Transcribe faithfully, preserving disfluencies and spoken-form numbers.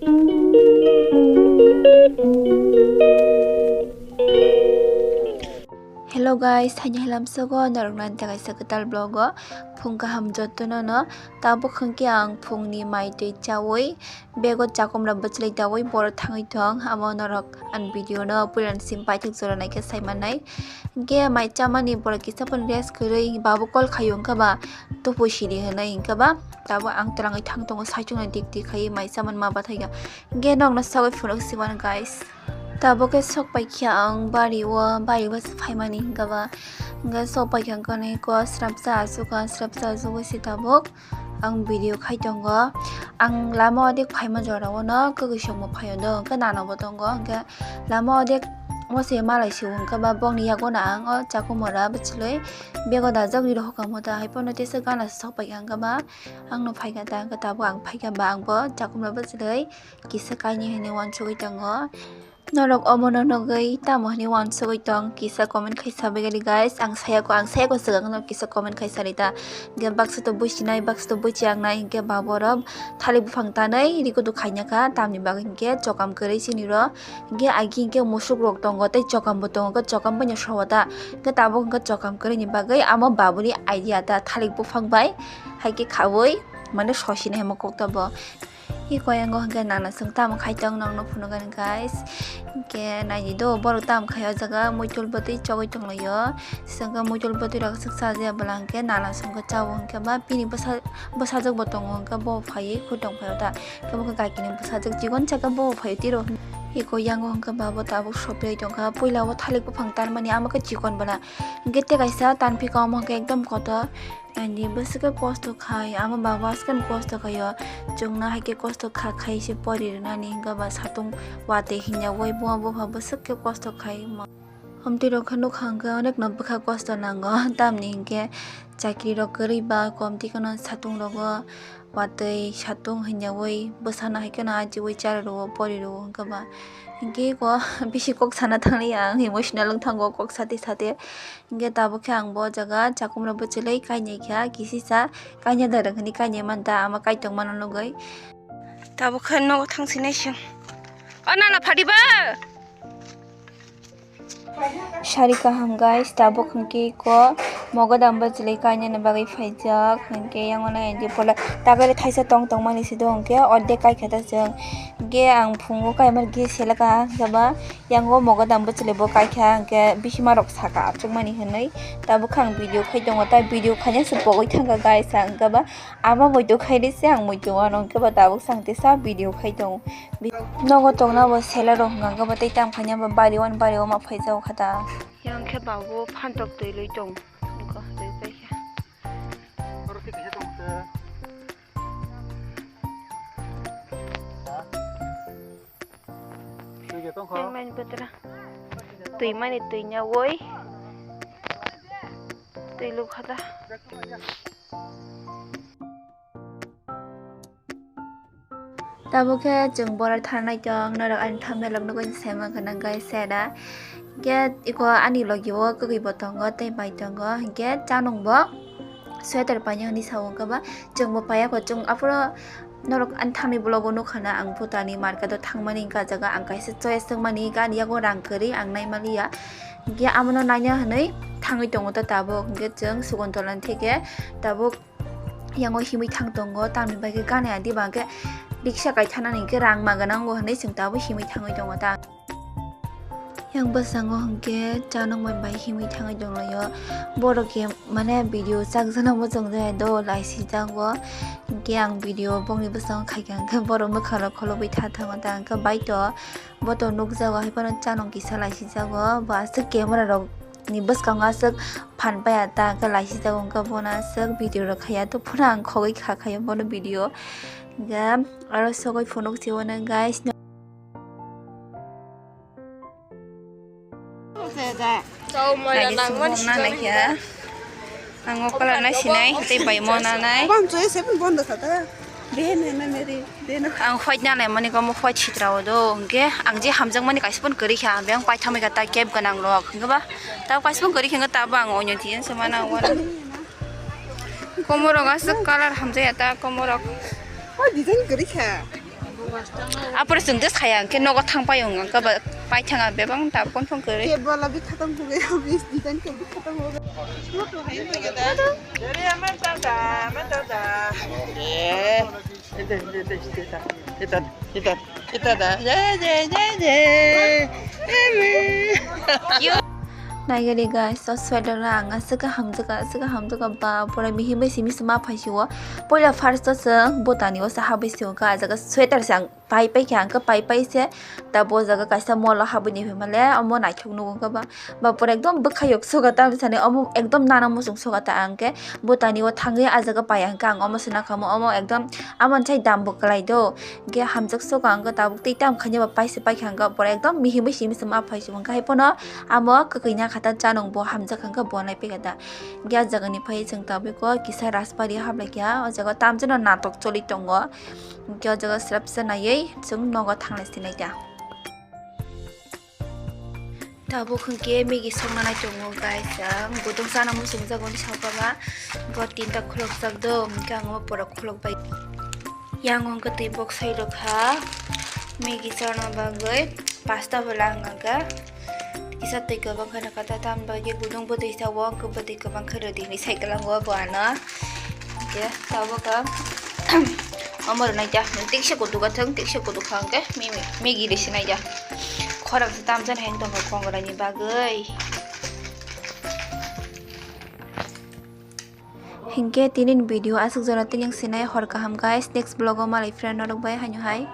Hello guys, thaini halam sogo norok nani kaisa kwtal vlog o phung kaham jotono no. Tabuk hwnkhe ang phungni mai twi chawi bego chakomra bwchlai dawi boro thangwi tong, amo norok ani video no puila ni sim paithak jora naikhe saimanai. Hwnkhe mai chamani borok kisa phano rest kwrwi babu call khaio, hwnkhe ba tupui sidi hwnwi, hwnkhe ba tabuk ang twlangwi thang tongo, saichung no dik dik khai mai chamani ma bathai kha. Hwnkhe nokno sagwi phunuk si mano guys. Tabuk khe sok paikha ang bari o, bari o se phaimani hwnkhe ba, hwnkhe sok paikha hwnkhe ko srapsa aswk, srapsa aswk se tabuk. Ang video khai tongo. Ang lama o dek phaima jora o no kwkwi songmo phaio do, hwnkhe nana bo tongo, hwnkhe lama o dek mo se malai se hwnkhe ba bongni yago no ang o chakomora bwchlwi bego dajak riro hokamo ta hai pono tesa gana sok paikha hwnkhe ba ang no phaikha ta, hwnkhe tabuk ang phaikha ba ang bo chakomora bwchlwi kisa kainwi hinwi uansugwi tongo. Norok omono nugwi tamo hinwi uansugwi tong, kisa comment khai sabai gali guys. Ang sayako, ang sayako swkang no kisa comment khai sari ta. Hwnkhe baksa to buisinai, baksa to buichiangnai, hwnkhe baborok thalik buphang tanwi rikudu khaina kha, tamni bagwi hwnkhe chokam kwrwi chini ro. Hwnkhe agi hwnkhe musuk rok tongo tei chokam bo tongo, hwnkhe chokam bai no sobo ta. Hwnkhe tabuk hwnkhe chokam kwrwi ni bagwi amo babuni idea ta, thalik buphang bai hai khe khaui mane sosinai hemo kok ta bo. Iko yango hwnkhe nana chwng tamo khai tong nokno phunukani guys. Hwnkhe naidi do borok tamo khai o jaga muitul bwtwi chogwi tonglaio. Swngkhe muitul bwtwi rok swk chajaia bwla hwnkhe nana chwngkhe chao hwnkhe ba bini bwsa bwsajwk bo tongo hwnkhe bo phaiwi khutong phaio ta. Hwnkhe bo khe kakini bwsajwk chikon chakhe bo phaiwi tiro. Iko yango hwnkhe ba bo tabuk sopilai tongkha puila o thalik buphang tanmani amo khe chikon bwla. Hwnkhe tei kaisa tanphi kha omo hwnkhe ekdom kotor. Ani bwswk khe kosto khai, amo baba aswkhe kosto khaio. Chwngno hai khe kosto kha khai se pori rwnani hwnkhe ba satung watwi hinyaui bo bupha bwswk khe kosto khai. Hamtwi rok khe nukha hwnkhe onek no bwkha kosto nango, tamni hwnkhe chakri rok kwrwi ba komti kheno satung rogo watwi satung hinyaui bwsano hai kheno ajiui chara rwo pori rwo hwnkhe ba. Hwnkhe eko bisi kok sana thangli ang emotional wng thango kok sate sate. Hwnkhe tabuk khe ang bo jaga chakhumrok bwchlwi kainwi kha, kisisa kainwi da rwng hwnwi kainwi manta ama kaitor mano nugwi. Tabuk khe nogo thangsinai se. O nana phadi ba? Sari kaham guys, tabuk hwnkhe eko mogodam bwchlwi kainani bagwi phaijak. Hwnkhe yang mano endi pole tagari thaisa tong tongmani se do hwnkhe ordek kaikha ta chwng. Hwnkhe ang phungo kaimani khe selaka hwnkhe ba. Yango mogodam bwchlwi bo kaikha hwnkhe bisima rok saka achukmani hwnwi tabuk khe ang video khai tongo, ta video khaina se pogwi thangkha guys, ang hwnkhe ba ama muitu khaini se ang muitu wano hwnkhe ba tabuk sang tesa video khai tongo. Nogo tongna bo sela rok hwnkha hwnkhe ba tei tamo khaina bo bari wan bari o ma phai jago kha ta. Yang khe ba bo phantok twi lui tong hwnkha twi paikha. Twi mani botra. Twi mani twi nya woi. Twi lukha da. Tabuk khe chwng bora tharnai tong, norok ani thumbnail rok nugwi se ma gwnang guys, se da. Hwnkhe iko ani logi o kwgwi bo tongo tei bai tongo, hwnkhe chanung bo sweater painai hwnwi sa o, hwnkhe ba chwng bo paiya kho, chwng aphuru norok ani thani vlog o nukha na, ang Bhutan ni market o thangmani hwnkha jaga ang kaisa choice wngmani gani yago rang kwrwi ang naimaliya, hwnkhe amono naina hwnwi thangwi tongo ta tabuk, hwnkhe chwng Sugontola ni theke tabuk yango himwi thang tongo, tamni bagwi gana ya diba hwnkhe riksa kaithanani hwnkhe rang ma gwnango hwnwi chwng tabuk himwi thangwi tongo ta. Yang bwskango hwnkhe chanukmani bai himwi thangwi tonglaio. Borok khe mane video chakjana muchung jaya do laisijago. Hwnkhe ang video bokni bwskango khaikha hwnkhe borok mwkhangrok kholobwi tha thango ta hwnkhe baito boto nukjago haiphano chanung kisa laisijago. Bo aswk camera rokni bwskango aswk phan paiya ta hwnkhe laisijago hwnkhe bono aswk video rok khaiya to phano ang khogwi kha khaio bono video. Hwnkhe aro sogwi phunuk si bono guys. Ang o colour nai sinai, tei bai mo nanai. Ang white nanai mani komo white sitra o do, hwnkhe ang je hamjakmani kaisa phone kwrwi kha, ang paithamwi kha ta cap gwnang rok, hwnkhe ba ta kaisa phone kwrwi kha, hwnkhe ta bo ang onyo design se mana o. Komorok aswk colour hamjaya ta komorok. O design kwrwi kha. Apore chwng just khaya hwnkhe nogo thang pai wng kha ba pai thanga bebak ta phone phone kwrwi. Ke bola bi khatam khugai, bis design ke bi khatam khugai. Photo hai ma gada. Dere amar dada, amar dada. Eh, ita, ita, ita, ita, ita, ita, ita, ita da. Ye, ye, ye, ye. Emi. Naigari guys, so sweater na ang aswk hamjwk, aswk hamjwk ba pura mihi bai simi sima phaisio. Poila first o chwng botani o sa habai sio ka jaga sweater se ang pai pai khe ang khe pai pai se. Tabo jaga kaisa mall o habwi ni phaima le omo naithok nugo khe ba. Ba pura ekdom bwkhayok soga ta sani omo ekdom nana muchung soga ta ang khe botani o thangwi ah jaga pai ang khe ang omo se nakha omo ekdom amo chai dam bo kwlai do. Hingke hamjak soka ang khe tabuk tei tam khaina ba paisa paikha ang khe pura ekdom mihimwi simi se ma phai se hingke hai pono amo kwkwi na kha ta chanwng bo hamjak ang khe bo nai paikha ta. Hingke ah jaga ni phai chwng tabuk o kisa raspari hablai kha o jaga o tamjano natok choli tongo hingke o jaga swrapsa naiwi chwng nogo thanglai sinai ta. Tabuk hwnkhe Maggie songna nai tongo guys, ang gudung chana muchungjago ni saka ba, bo tinta khulokjak do, hwnkhe ang o pura khulok bai. Yang hwnkhe twi boksai rwkha Maggie chana bagwi pasta bo lang aga. Kisa twi kwbang khe nokha ta, tamni bagwi gudung bwtwi sa o, hwnkhe bwtwi kwbang khe rwdi hinwi sai kwlango bo ano. Hwnkhe tabuk ang omo rwnai ta, tiksa kuduka thwng, tiksa kudukha hwnkhe Maggie rwsinai ta. Khorang se tamjani hai tongkha kongrai ni bagwi. Hwnkhe tini ni video aswk jora tini ang sinai, hor kaham guys, next vlog o malai friend norok bai haino hai.